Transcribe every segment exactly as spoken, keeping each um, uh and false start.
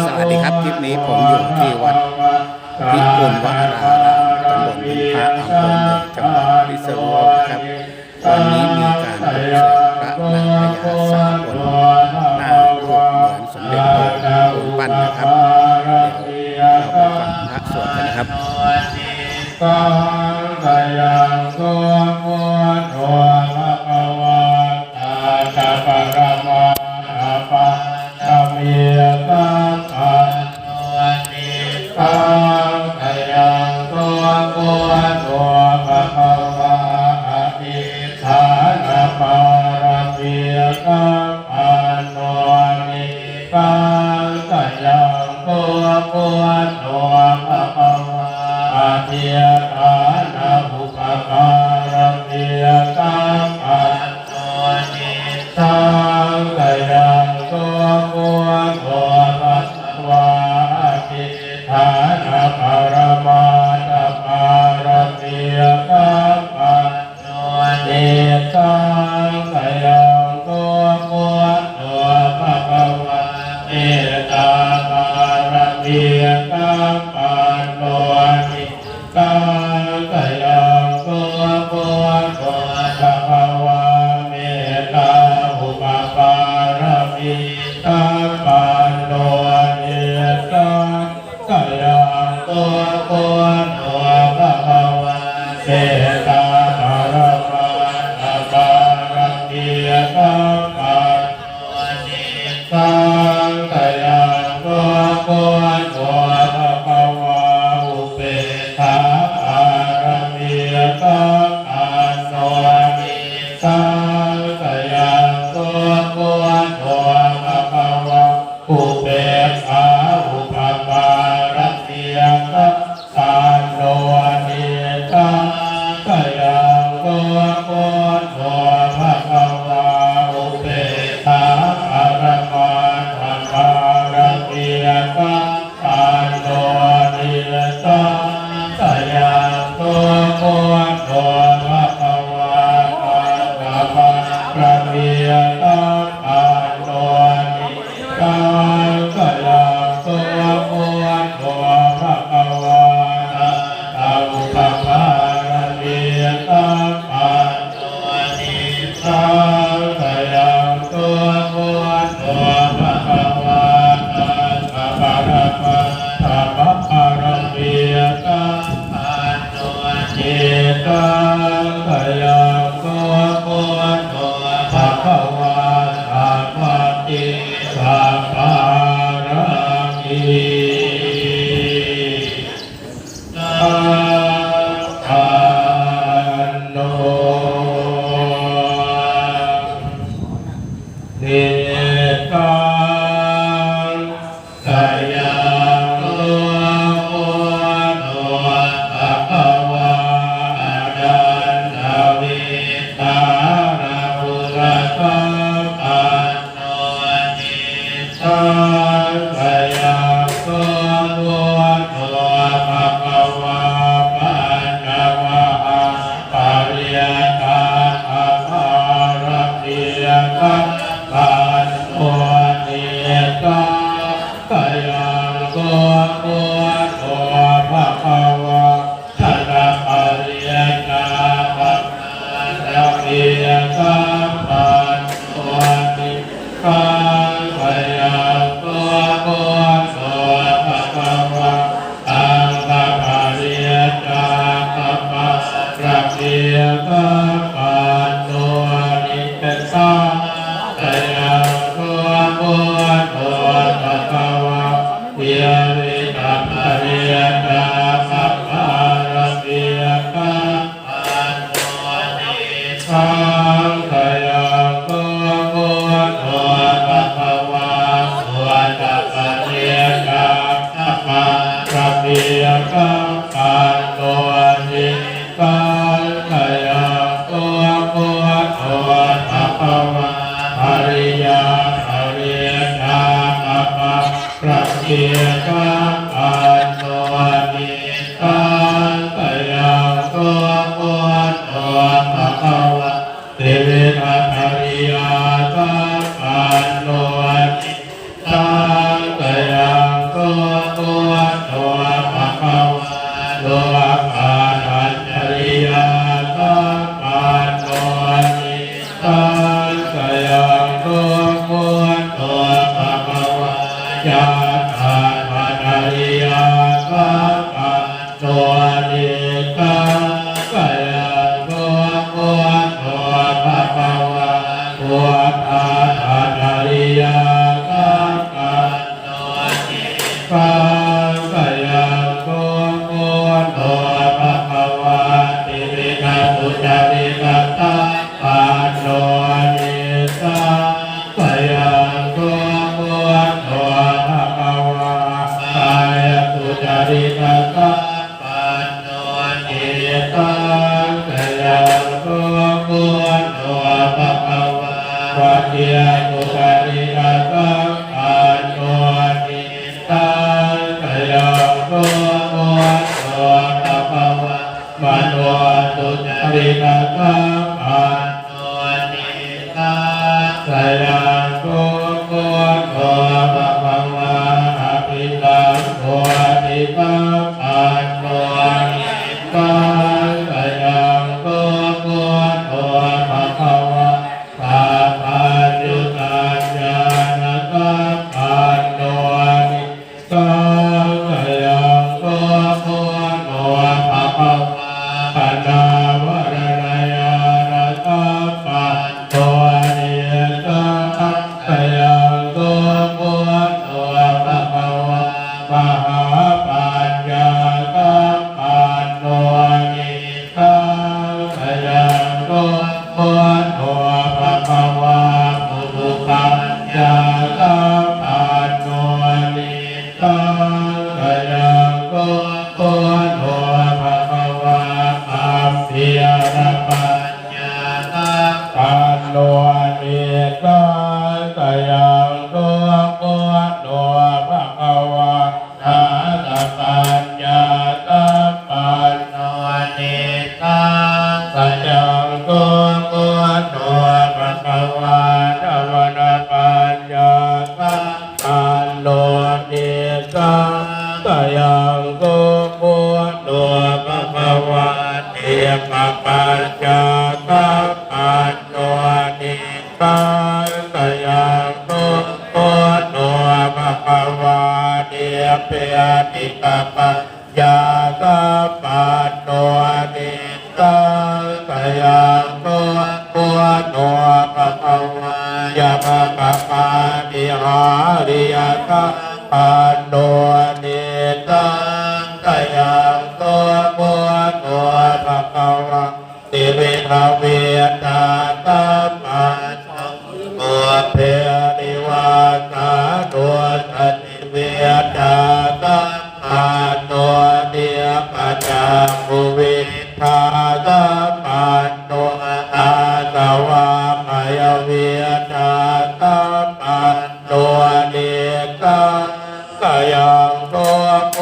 สวัสดีครับ คลิปนี้ผมอยู่ที่วัดพิบูลวราราม ตำบลบึงพระ อำเภอเมือง จังหวัดพิษณุโลกนะครับ วันนี้มีการปลุกเสกพระนางพญาสามคน หน้ารูปเหมือนสมเด็จโตปูนปั้นนะครับ เดี๋ยวเราไปฟังพระสวดกันนะครับ Saṅkhayaṃ so buddho bhagavā, atthaparamatthapāramī sampanno. Nissangkhayaṃ so buddho bhagavā, adhiṭṭhānapāramī sampanno. Nissangkhayaṃ so buddho bhagavā, adhiṭṭhānaupapāramī sampanno. Nissangkhayaṃ so buddho bhagavā, adhiṭṭhānaparamatthapāramī sampanno. Nissangkhayaṃ so buddho bhagavā, mettāpāramī sampanno. Nissangkhayaṃ so buddho bhagavā, mettā upapāramī sampanno. Nissangkhayaṃ so buddho bhagavā, mettāparamatthapāramī sampanno. Nissangkhayaṃ so buddho bhagavā, upekkhāpāramī sampanno. Nissangkhayaṃ so buddho bhagavā, upekkhāupapāramī sampanno. Nissangkhayaṃ so buddho bhagavā, upekkhāparamatthapāramī sampanno. Nissangkhayaṃ so buddho bhagavā, saṅghapāramī sampanno. Nissangkhayaṃ so buddho bhagavā, sattaupapāramī sampanno. Nissangkhayaṃ so buddho bhagavā, sabbaparamatthapāramī sampanno. Nissangkhayaṃ so buddho bhagavā, sabbasiddhi pāramī sampanno. Nissangkhayaṃ so buddho bhagavā, anantavijjānapurasampanno. Nissangkhayaṃ so buddho bhagavā, pañcamahāpariyāpāramī sampanno. Nissangkhayaṃ so buddho bhagavā, chaṇapariccāpāramī sampanno. Nissangkhayaṃ so buddho bhagavā, aṅgapariccāpāramī sampanno. Nissangkhayaṃ so buddho bhagavā, jīvitapariccāpāramī sampanno. Nissangkhayaṃ so buddho bhagavā, pūjapariccāpāramī sampanno. Nissangkhayaṃ so buddho bhagavā, ariyapariccāpāramī sampanno. Nissangkhayaṃ so buddho bhagavā, tividhapariyasampanno. Nissangkhayaṃ Yattatthacariyasampanno nissayasayang buddho bhagavā. Puttatthacariyasampanno nisayaṃ buddho bhagavā. Tividhasucaritasampanno nisayaṃ buddho bhagavā. Kāyasucaritasampanno nisayaṃ buddho bhagavā. Vacīsucaritasampanno nisayaṃ buddho bhagavā. Manosucaritasampanno nisayaṃ buddho bhagavā. Abhisambodhisampanno nisayaṃ buddho bhagavā. Sabbaññutañāṇasampanno nisayaṃ buddho bhagavā. Anāvaranñāṇasampanno nisayaṃ buddho bhagavā. Mahāpaññāsampanno nisayaṃ buddho bhagavā. Puthūpaññāsampanno nisayaṃ buddho bhagavā. Gambhīrapaññāsampanno nisayaṃ buddho bhagavā. Ñāṇapaññāsampanno nisayaṃ buddho bhagavā. Savanapaññāsampanno nisayaṃ buddho bhagavā. Khippapaññāsampanno nisayaṃ buddho bhagavā. Nibbindikapaññāsampanno nisayaṃ buddho bhagavā. Yamakapāṭihāriyasampanno nisayaṃ buddho bhagavā. Tividhavidyāsampanno pubbenivāsānussatividyāsampanno niyamacakkhuvidyāsampanno āsavakkhayvidyāsampanno nisayaṃ buddho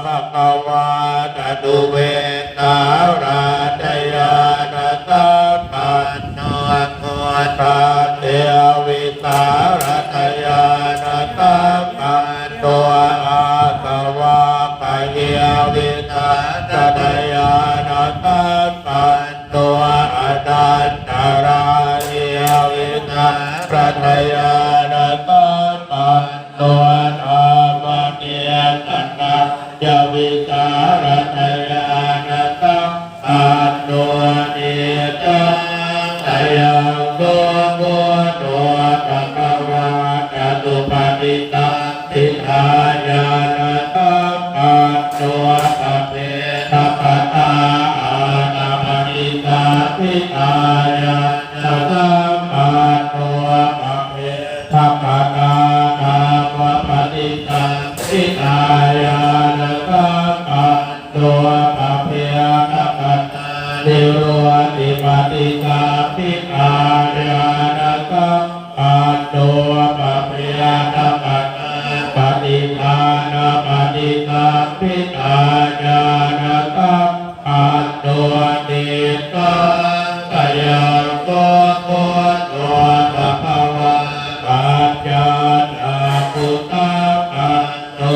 bhagavā. Catuvesāraddhāñāṇasampanno puttadevesāraddhāñāṇasampanno āsavakkhayevesāraddhāñāṇasampanno anantarāyevesāraddhāñāṇasampanno dhammadesanattayavijjānadesanattayāṇasampanno nisayaṃ buddho bhagavā. Catupaṭisaṅ ṭhitāñāṇasampanno pabbehāgatā aṭṭhapaṭisaṅkhītāñāṇasampanno pabbehāgatā dhammappaṭisaṅkhītāñāṇasampanno pabbehāgatā niruṭṭhipaṭisaṅkhītāñāṇasam panno pabbehāgatā paṭidānapaṭisaṅkhītāñāṇasampanno nisayaṃ buddho bhagavā. Paññācakkhusampanno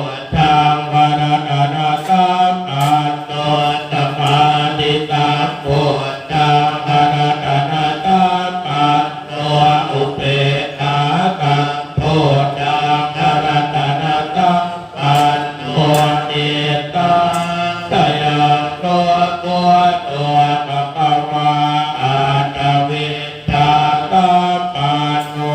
sambodhaṃ varaṇasaṃpanno, samādhisambodhaṃ varaṇasaṃpanno, upekkhāsambodhaṃ varaṇasaṃpanno, nidaṃ sayaṃ buddho bhagavā aṭṭhavīsāsampanno,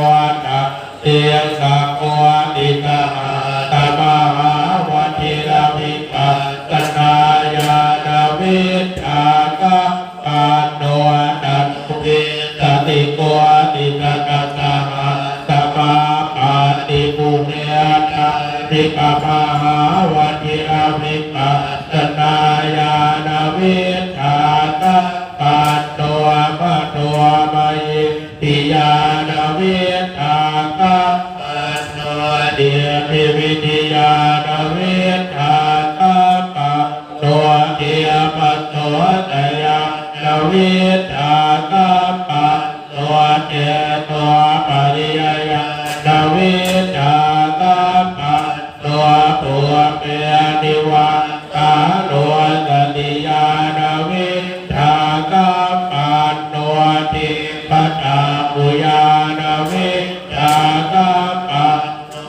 dasīsakoṭisahassamahavajjhiravipassanāñāṇavidhāsampanno, catuvīsatikoṭisatasahassamāpattipurīnādhikamahavajjhiravipassanāñāṇa vidhāsampanno, manomayipphiñāṇavidhāsampanno, iddhībhiñāṇavidhāsampanno, dhīpasosañāṇavidhāsampanno, cetopaññāṇavidhāsampanno, pubbenivaranirodhasatiñāṇavidhāsampanno, dīpajaṃ guññāṇavidhāsampanno,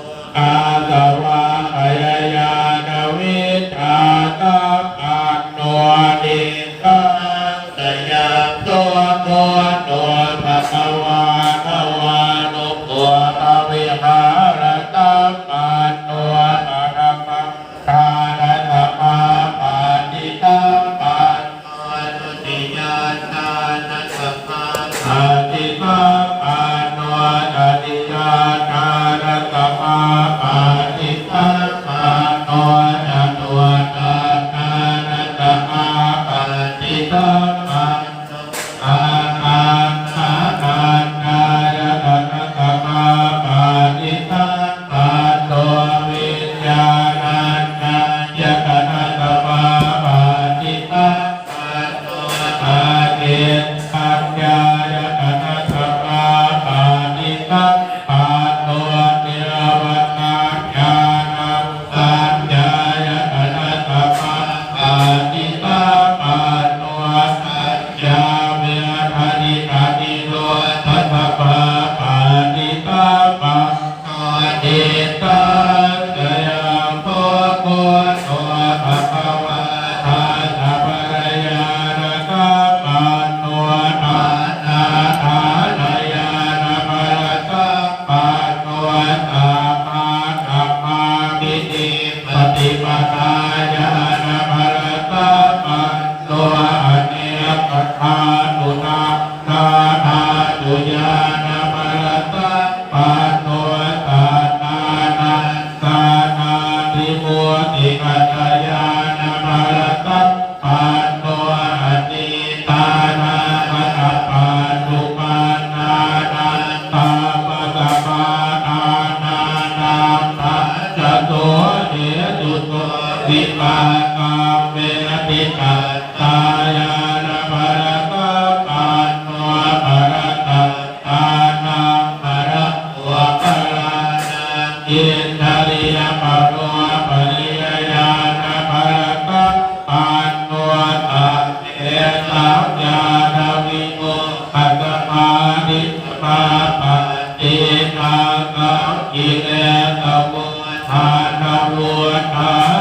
āsavakkhayāñāṇavidhāsampanno, nidaṃ sayaṃ buddho bhagavā navānubhūtaviharasam panno, paṭhamābhārasamāpattisampanno, dutiyābhārasamāpattisampanno, tatiyābhārasamāpattisampanno, catutiyābhārasamāpattisampanno, ākāsaānāyatanasamāpattisampanno, viññāṇaññāyatanasam panno, akiñcaññāyatanasamāpattisampanno, nirūpasaññānāsaññāyatanasamāpattisampanno, saññāvedanasampattisampanno, nidaṃ sayaṃ buddho bhagavā dhatapalañāṇasampanno, taṇhāpalañāṇapalasampanno, sabbadhammāvidhippaṭipadā ñāṇapalasampanno, anekadhātuna ṭṭhānātuñāṇapalasampanno, saddānandanādimūtikatañāṇapalasampanno, atītānāgatapaccuppannaṃ sabbasampattānānaṃ ṭhānaso hetuso vipākaṃ veditabbañāṇapalasampanno, parasattānaṃ parapuggalaṃ indriyapalopanīyañāṇapalasampanno, sabbesaṃ ñāṇavimuttiyā samādhisamāpattiyā saṅkiliṭṭhāvuṭṭhā